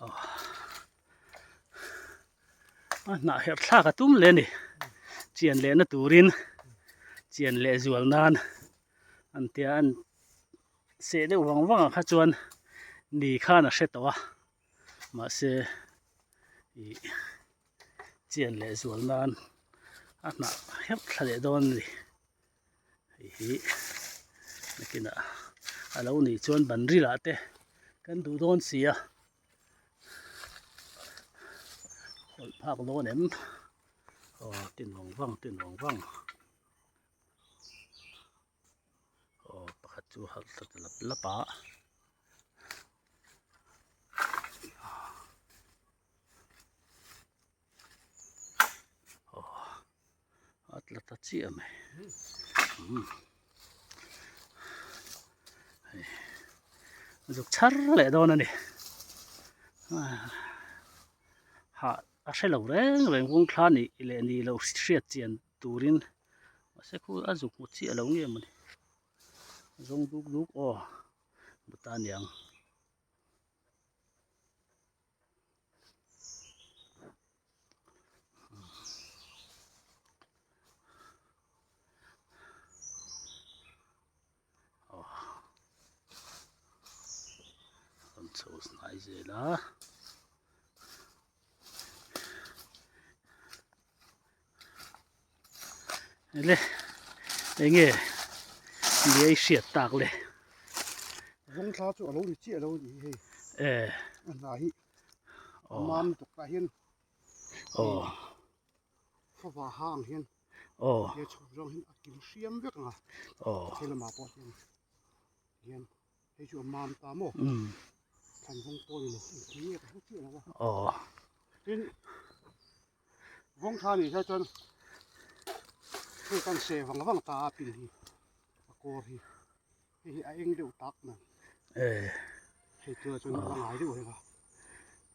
Aw a hnah herh thlak a tum leh a ni chian lehna turin chian leh zual nan an tia an seh deuh vang vang ah kha chuan ni khan a hre tawh a mahse ih chian leh zual nan a hnah herh thla leh dawn a ni. Hei hi nakinah a lo nih chuan ban rilah te kan duh dawn si a hawlh phak dawn em aw tin vang vang tin vang vang aw pakhat chu harh ta lap lap a. A tla ta chiah mai hei zuk chhar leh dawn a ni hah a hre lo reng reng vawng thla nih leh nih loh hriat chian turin mahse khu a zuk hmu chiah lo nge mawni zawng duk duk aw buta aniang. Rawn chho hnai zel a. Ele enge ni ei hriat tak le. Vawng thla chu a lo ni chiah lo ni hei. E. A hna hi. A mam lutuk tah hian. Aw. Khawva ha ang hian. Aw. He chhuk zawng hian a kim hriam vek ang a. Aw. He lamah pawh hian hian hei chu a mam ta maw. Thlan vawng pawh ni lo. Engtin nge ka hre chiah lo a. Aw. Tin Vawng tha nih hian chuan hei kan seh vang vang ta a pin hi a kawr hi hei hi a eng deuh tak mai hei tunah chuan a ngai deuh reng a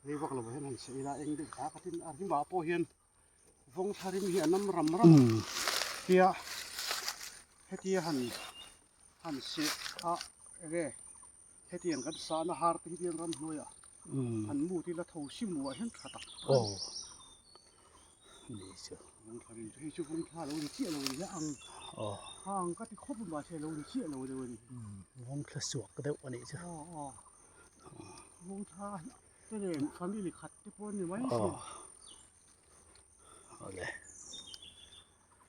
rei vak lovah hian han seh ila a eng deuh tak a tin a rimah pawh hian vawng thla rim hi a nam ram ram a tia hetia han han seh a enge Hetiang kan sahna har te hi hian ramhnuaiah an mut ila tho si muah hian tha tak tak a ni. Ni chu. Vawngthla rin chu hei chu vawngthla lo ni chiah lo a ni a ang. A ang ka ti khawp a mahse lo ni chiah lo deuh a ni. Vawngthla suak deuh a nih chu.